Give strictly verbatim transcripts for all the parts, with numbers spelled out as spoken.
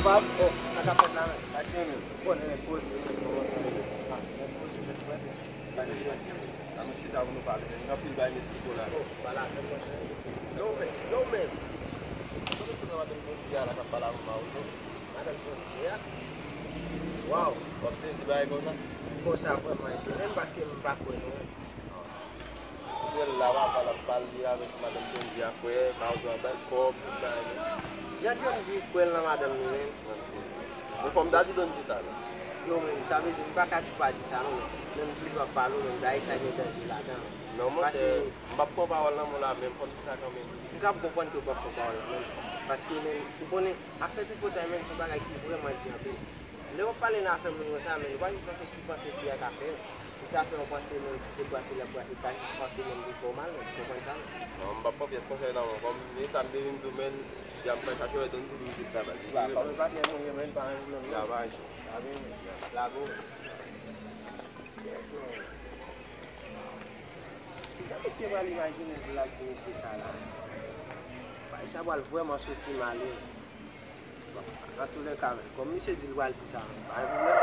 Pap, oh, sa k ap fèt la menm? Sa k gen menm? Bon, nèg poze, nèg poze, nèg poze, nèg poze. Ann chita pou nou pale, men gen anpil bagay m esplike w la. Oh, pale avè m, monchè. Yo, men, yo, men. Kote sou madanm Dondye a la k ap pale avè w, Mawozo? Madanm Dondye a? Waw! W ap sezi bagay konsa? Konsa vrèman etone m paske m pa kwè non. Frè l la, papa l ap pale avèk madanm Dondye a, frè, Mawozo a ba l kòb, tout bagay, men. Jan Dondye kwè l nan madanm li, men. Mwen fò m ta di Dondye sa, non. Non, men, sa vle di, m pa ka di pa di sa, non, men. Men m toujou ap pale w, men, bagay sa gen danje ladan l. Non, monchè, m p ap pran pawòl nan men w la, men fò m di sa kanmenm. M ka konprann ke w p ap pran pawòl nan men l. Paske, men, ou konnen, afè tripotay, men, se yon bagay ki vrèman di anpil. Lè w ap pale nan afè moun konsa, men, ou pa jis panse ki panse fi a ka fè. Li ka fè yon panse menm si se brase l ap brase, li ka jis panse menm li fè w mal, ou konprann sa, non? Non, m p ap pran pyès konsèy nan men w. Kòm e sa m te vin di w, men, si a m fè kache wè Dondye, m di w sa, baz. Ba, kòm e pa gen mwen, men, pa gen pwoblèm, non. Travay. Pa gen, lage w. Jan misye pral imajine l la di misye sa la. Bagay sa pral vrèman soti mal, wi. Bon, antoulèka, men, kòm misye di l pral di sa, men, pa gen pwoblèm.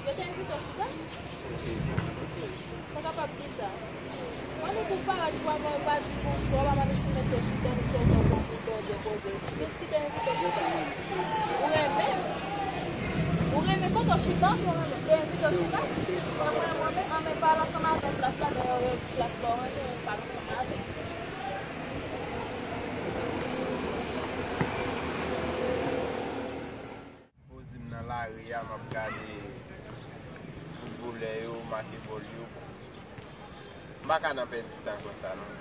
Yo te envite w chita? Sa kapab ki sa? Mande pou parèt pou avan yo pa di bonswa, pa mande si mete w chita, nou fè sa w pran pou dòde poze. Kiyès ki te envite w chita? Ou renmen? Ou renmen kote w chita? Yo envite w chita? Mwen, mwen, mwen, mwen, mwen pale ansanm avè w, plas la, men yo, yo, plas la, ou renmen, pale ansanm avè w. Poze m nan lari a, m ap gade foutbolè yo make gòl yo. M pa ka nan pèdi tan konsa, non.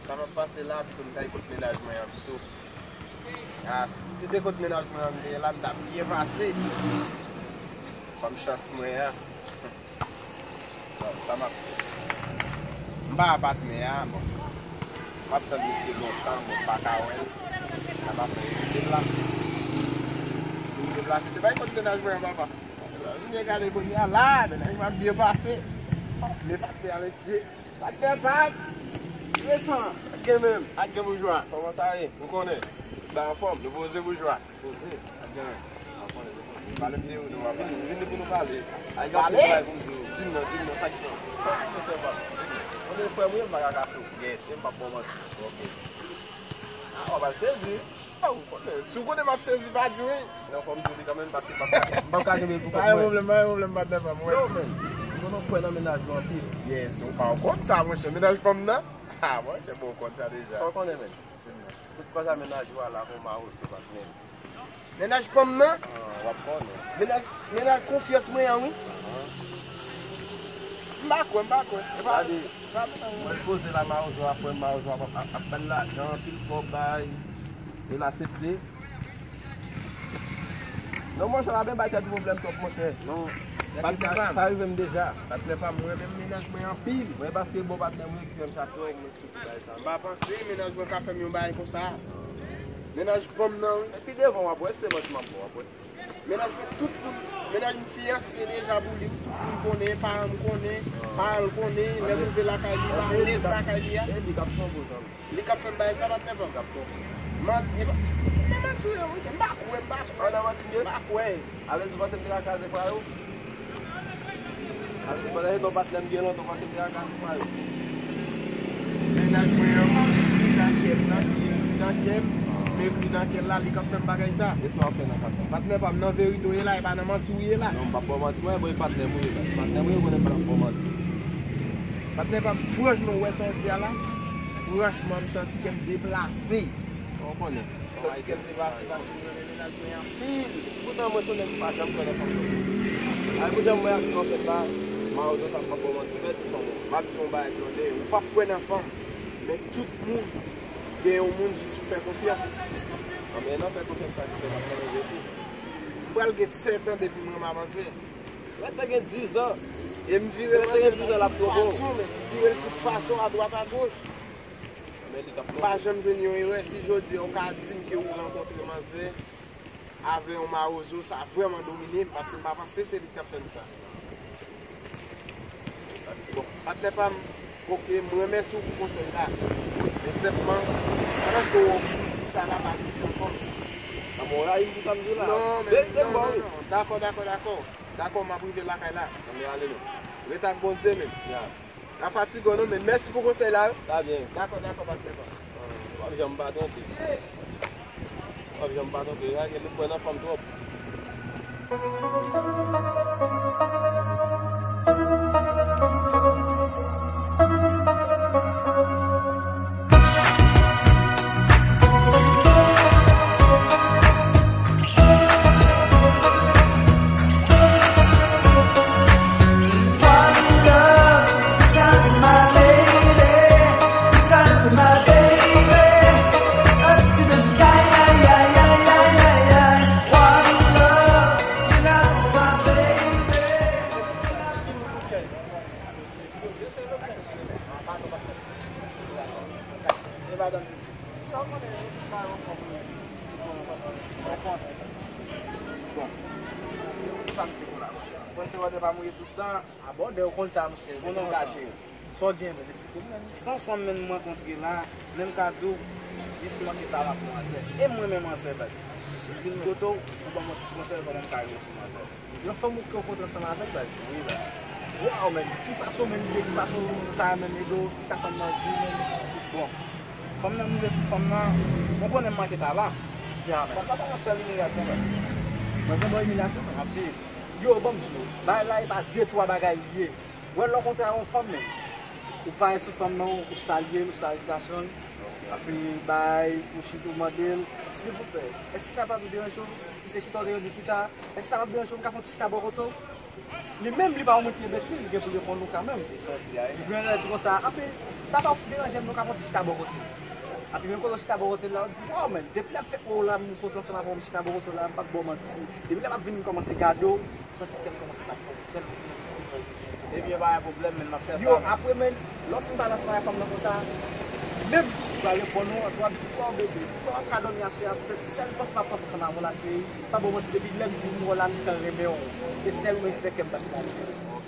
Sa m ap pase la, pito m t al kot mennaj mwen an pito. A, si m te kot mennaj mwen an, m te ye la, m t ap byen pase. Fanm chans mwen an. Bon, sa m ap fè? M pa a patnè a, bon. M ap tann misye lontan, bon, m pa ka wè l. Sa m ap fè, m deplase. Si m deplase, te bay kot mennaj mwen an, papa. Vin gade kounye a la, mennaj mwen ap byen pase. Men patnè a, mesye. Patnè, pat. Resan. Sa k gen menm? Sa k gen, boujwa? Kòman sa ye? Ou konnen. Ba anfòm. Nou poze, boujwa. Poze. Sa k gen menm? Pale m de ou, non, papa. Vini, vini pou nou pale. Pale? Di m non, di m non, sa k gen? Sa k gen, papa? Di m non. Ou konnen frè m ou ye, m pa ka kache w. Yes. E m p ap ba w manti. Ok. A, w ap al sezi. A, ou konnen. Si w konnen m ap sezi, pa di wi. Non, fò m di w li kanmenm, paske m p ap ka, m p ap ka kenbe l pou kont mwen. Pa gen pwoblèm, pa gen pwoblèm, patnè pa m. Yo, men. M konnen w kwè nan mennaj ou anpil. Yes, ou pa w konn sa, monchè. Mennaj fanm nan? A, monchè, bon, w konn sa deja. Sa w konnen, men. Tout kòz a mennaj ou a la, kon Mawozo, patnè. Mennaj fanm nan? Ah, w ap konnen. Mennaj, mennaj konfyans mwen an, wi. Ahan. M pa kwè, m pa kwè. E pa, gade, e pa mennaj mwen. Mwen poze la, Mawozo a, frè m, Mawozo ap, ap, ap ban l lajan, anpil kòb bay. E l asepte. Non, monchè, pa ben bay tèt ou pwoblèm twòp, monchè. Non. Patnè pa m. Sa rive m deja. Patnè pa m, mwen menm mennaj mwen anpil. Mwen paske bon patnè mwen ki fè m chache w, mwen M pa panse mennaj mwen ka fè m yon bagay konsa. Mennaj fanm nan, wi. Epi devan w ap wè, se manti m ap ba w, w ap wè. Mennaj mwen, tout moun, mennaj m fiyanse deja pou li, wi, tout moun konnen, paran m konnen, paran l konnen, lè m rive lakay li, m alèz lakay li a. E li k ap fè w gwo zanmi. Li k ap fè m bagay sa, patnè pa m. Li k ap fè w. Man-, e pa, ti nan manti w ye, wi. M pa kwè, m pa kwè. An nan manti m ye? M pa kwè. Alèz ou panse m te ka kraze fwa yo? Alèz ou panse se ton patnè m gen lontan, ou panse m te ka kraze fwa yo? Mennaj mwen an, li nan kè m, nan kè m, li nan kè m, men li nan kè l la, li k ap fè m bagay sa. E sa w ap fè nan kafè? Patnè pa m, nan verite w ye la, e pa nan manti w ye la. Non, m p ap ba w manti, mwen, bon, e patnè m ou ye la. Patnè m ou ye, konnen m pa t ap ba w manti. Patnè pa m, franchman, ou wè sa w di a la? Franchman, m santi kè m deplase. Ou konnen. Santi kè m deplase paske m renmen mennaj mwen anpil. Poutan mwen se yon nèg ki pa janm kwè nan fanm non. Ay pou jan m wè aksyon fèt la, Mawozo sa m p ap ba w manti vre, ti fanm. M ap di w yon bagay, Blondè, ou p ap kwè nan fanm, men tout moun gen yon moun jis ou fè konfyans. Anben, nan fè konfyans sa ki fè m ap fè manzè tou. M pral gen sèt an depi m renmen manzè. Lè te gen diz an. E m vire manzè nan tout fason, men m vire l tout fason, adwat agoch. Men li t ap... M pa janm jwenn yon erè. Si jodi a ou ka di m ke ou rankontre manzè avè yon mawozo, sa vrèman domine m, paske m pa panse se li k t ap fè m sa. Bon, patnè pa m, oke, m remèsye w pou konsèy la. Men senpman, pandan w fin di sa la, pa di sa ankò. Nan, mwen rayi m pou sa m di w la. Non, men verite m ba w, wi. Dakò, dakò, dakò. Dakò, m ap rive lakay la. Anben, ale non. Ret ak Bondye, men. Ya. Pa fatige w non, men mèsi pou konsèy la, wi. Ta byen. Dakò, dakò, patnè pa m. W ap janm pa twonpe. W ap janm pa twonpe. Gade, nou kwè nan fanm twòp. Bon, sa m te konn la. Konn se wòtè pa mouri tout tan. Abòdè, ou konn sa, monchè. Bon, non, kache. Sa w gen, men, eksplike m, men. Se yon fanm, men, m rankontre la, men m ka di w, li se manke talè pou manzè. E m renmen manzè, baz. Vin kote w, ou ban m yon ti konsèy, kòman m ka reyisi manzè. Yon fanm ou ke w kontre ansanm avè l, baz. Wi, baz. Waw, men, ki fason, men, de ki fason ou ta renmen ede w, ki sa fanm nan di w, men. Bon, fanm nan, m rive sou fanm nan, ou konnen m manke talè. Ya, men. Fanm nan pa yon sèl imilyasyon, baz. Manzè ba w imilyasyon, men. Anpil. Yo, ban m di w, bagay la, e pa de twa bagay li ye. Wè, lè w kontre a yon fanm, men, ou pale sou fanm nan, ou salye l, ou salitasyon l, apre bay, ou chita, ou mande l, silvouplè, èske sa p ap deranje w? Si se chita w te vle chita, èske sa p ap deranje w? M ka fè yon ti chita bò kote w? Li menm, li pa yon moun ki enbesil, li gen pou l reponn ou kanmenm. Li gen lè di konsa, anpil, sa p ap deranje m, nou ka fè yon ti chita bò kote w. Apre menm kote w chita bò kote l la, ou di, waw, men, depi l ap fèt wè w la, m kontre ansanm avè w, m chita bò kote w la, m p ap ba w manti. Depi l ap vin kòmanse gade w, ou santi kè l kòmanse bat fò, sèl pou... Ebyen, pa gen pwoblèm, men m ap fè sa. Yo, men apre, men, lè w fin pale ansanm avè fanm nan konsa, menm, li pral reponn ou, w ap di, waw, bebe, w ap ka dòmi aswè a, poutèt sèl panse m ap panse ansanm avè w la, cheri, m p ap ba w manti, depi lè m vin wè w la, m gentan renmen w. E sèl ou menm ki fè kè m bat la.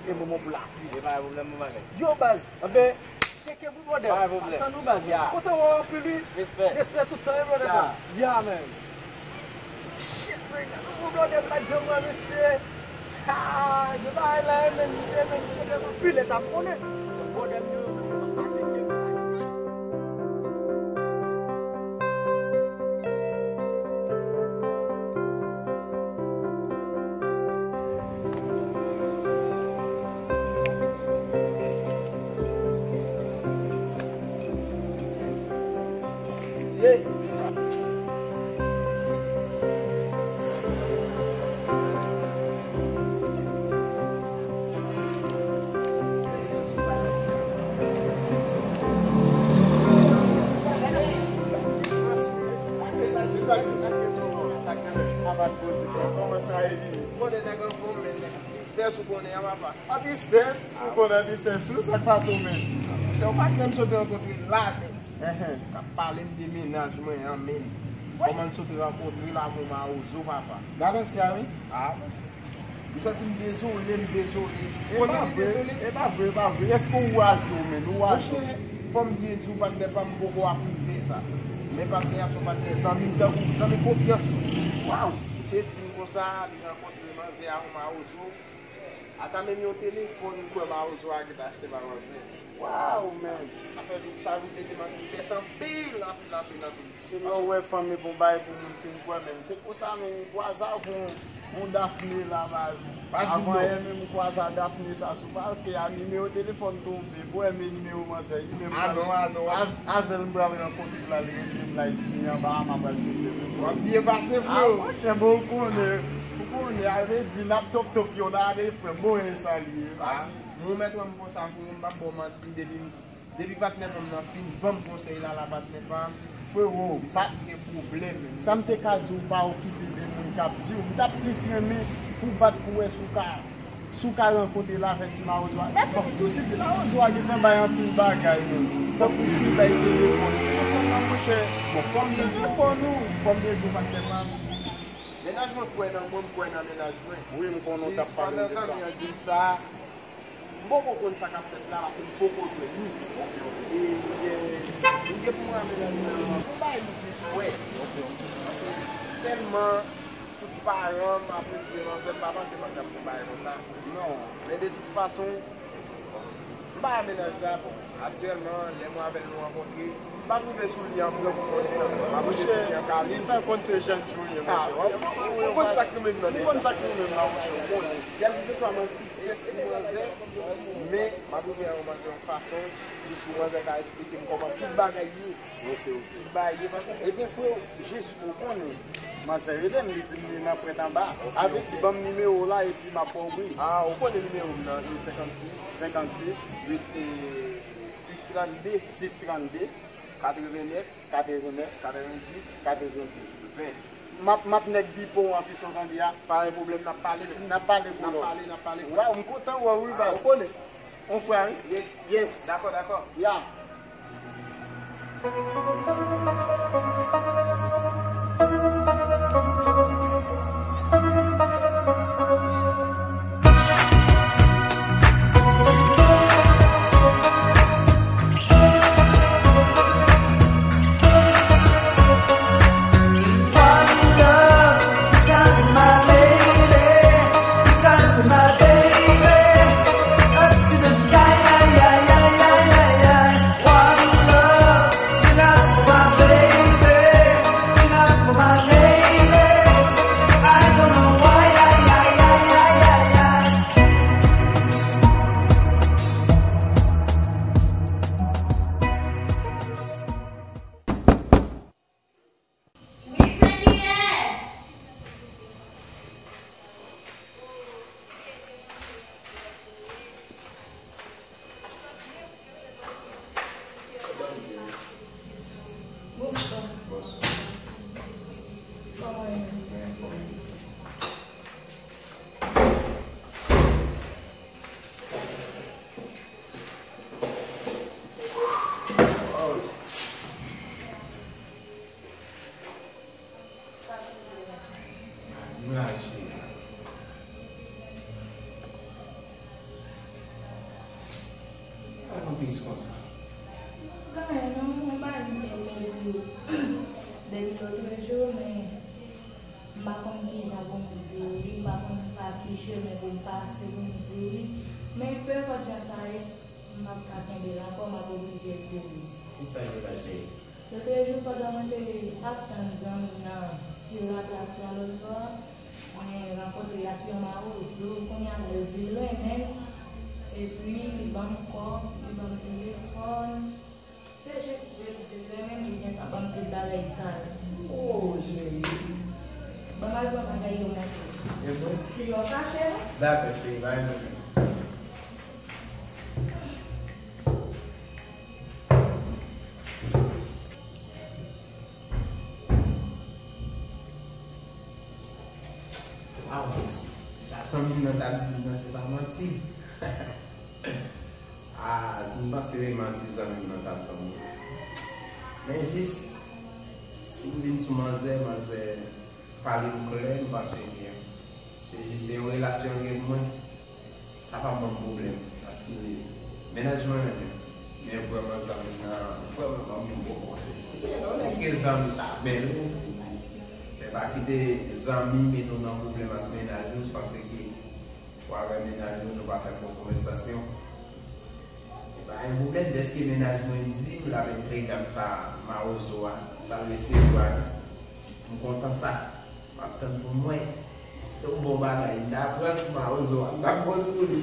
E bon, bon pou lavi. Ebyen, pa gen pwoblèm, bon bagay. Yo, baz, anben, tcheke pou bwòdè. Pa gen pwoblèm. Tann ou, baz. Ya. Kontan wè w anpil, wi. Respè. Respè tout tan, wi, bwòdè. Ya. Ya, man. Shit, man, gade yon bwòdè m pa t janm wè, mesye. Sa, gen bagay la, men, misye, men, bwòdè m anpil, e sa m konnen. Bwòdè m yo, yo pa tcheke m. Kòman sa ye vini? Konnen nèg anfòm, men nèg tristès ou konnen an, papa. Pa tristès, ou konnen tristès ou, sa k pase w menm? Monchè, ou pa t janm sot rankontre la, men. Enhen. K ap pale m de mennaj mwen an, men. Kòman n sot rankontre la, mon mawozo, papa? Gad ansya, wi. Ah, bon. Ou santi m dezole, m dezole. Ou konnen li dezole? E pa vre, e pa vre. Èske ou raze w, men? Ou raze w. Monchè, fò m byen di w, patnè pa m, poko ap rive sa. Men patnè a se yon patnè zanmi m, tankou zanmi konfyans mwen. Waw! Misye di m konsa, li rankontre manzè a yon mawozo. Ata menm yon telefòn, m kwè mawozo a gentan achte ba manzè. Waw, man! Afè tout sa, li mete m an tristès anpil, anpil, anpil, anpil. Se lè w wè fanm e bon bagay pou moun fin kwè, men se konsa, men m kwaze avè yon, yon Daphné la, baz. Pa di non. Avan yè menm m kwaze a Daphné sa sou pake a, nimewo telefòn tonbe, bwè, men nimewo manzè, li menm. Ah non, ah non. Avè l m pral rankontre l, al rele m la, li di m li anba a, m ap al chèche l. W ap byen pase, freo. Ah, monchè, bon, ou konnen, ou konnen, a vle di, n ap top top yon ane, frè m, bon, e sa li ye. Ah. Mwen mèt wè m konsa, freo, m p ap ba w manti, depi m, depi patnè pa m nan fin ban m konsèy la, la patnè pa m, freo, m santi m gen pwoblèm. Sa m te ka di w, pa okipe de moun k ap di w. M t ap plis renmen pou w bat pou w wè si w ka, si w ka rankontre l avèk ti mawozo a. Men fòk tou si ti mawozo a gentan bay anpil bagay, men fòk ou si bay telefòn. Telefòn nan, monchè. Bon, fò m di w, fò nou, fò m di w, patnè pa m. Mennaj mwen kwè nan mwen, m kwè nan mennaj mwen. Wi, m konnen w t ap pale m de sa. Jis pandan zanmi an di m sa, m poko konn sa k ap fèt la, paske m poko jwenn li. E m gen, m gen pou mwen a mennaj mwen an, m bay li plis wè. Tèlman tout paran m ap di manzè m pa panse manzè ap fè bagay konsa. Non, men de tout fason, m pa a mennaj la, bon, aktyèlman, lè mwen avè l nou rankontre, m p ap rive sou li an pran pou konnen nan. M ap rive sou li an kale. Li pa konn se jèn jou ye, monchè. Ou konn sa k rive m nan deja. Ou konn sa k rive m la, monchè, ou konnen. Kèlkeswa mwen tristès pou manzè, men m ap rive a yon manzè yon fason, jis pou manzè ka eksplike m kòman tout bagay ye. Ok, ok. Tout bagay ye, paske... Ebyen, freo, jis ou konnen, manzè rele m, li di m li nan pwent anba. Ok, avèti, ok. Ban m nimewo w la, epi m ap ba w bri. Ah, ou konnen nimewo m nan, se senkannsis. Senkannsis. Uit, e, sis trannde. Sis trannde. Katrevennèf. Katrevennèf. Katrevendis. Katrevendis. Ven. M ap, m ap nèk bipo w an, pis ou tande a. Pa gen pwoblèm, n ap pale. N ap pale pou lòt. N ap pale, n ap pale. Waw, m kontan wè w wi, baz. Ou konnen. On frè, wi. Yes. Yes. Dakò, dakò. Ya. Wi, se kiyès? Bonswa. Bonswa. Kòman w ye? Mwen anfòm. Nou la, cheri. Pa gen tris konsa. Gen anyen non, mwen pa vin byen, mwen di w depi lòtrejou, men m pa konn kijan pou m di w li, m pa konn pa ki chemen pou m pase pou m di w li. Men, penenpòt jan sa ye, m p ap ka kenbe l ankò, m ap oblije di w li. Kisa l ye la, cheri? Lòtrejou, pandan mwen te ap tann zanmi m nan sou laplas la lòtbò a, mwen rankontre ak yon mawozo, kounye a l di l renmen m, epi li ban m kòb, li ban m telefòn. Se jis di l, di l renmen m, li gentan ban m tout bagay sa yo. Oh, cheri. Ban m al pran bagay yo monte. E vre? Yo kache, non? Dakò, cheri, bay mwen. Waw, sa zanmi m nan t ap di m nan, se pa manti. Ah, m panse se manti zanmi m nan t ap ban mwen. Men jis, si m vin sou manzè, manzè pale m klè, m panse ke se jis se yon relasyon l gen pou mwen. Sa p ap ban m pwoblèm, paske mennaj mwen renmen m. Men vrèman, zanmi m nan vrèman ban m yon bon konsèy. Mesye, lè w nèk gen zanmi, sa bèl wi. Men pa kite zanmi mete w nan pwoblèm ak mennaj ou, san se ke ou avè mennaj ou, nou pa fè bon konvèsasyon. E pa gen pwoblèm, dèske mennaj mwen di m l ap entèg dam sa, mawozo a, sa l resevwa yo. M kontan sa. M ap tann pou m wè. Se te yon bon bagay. M ta pran sou mawozo a. M t ap bon sou li.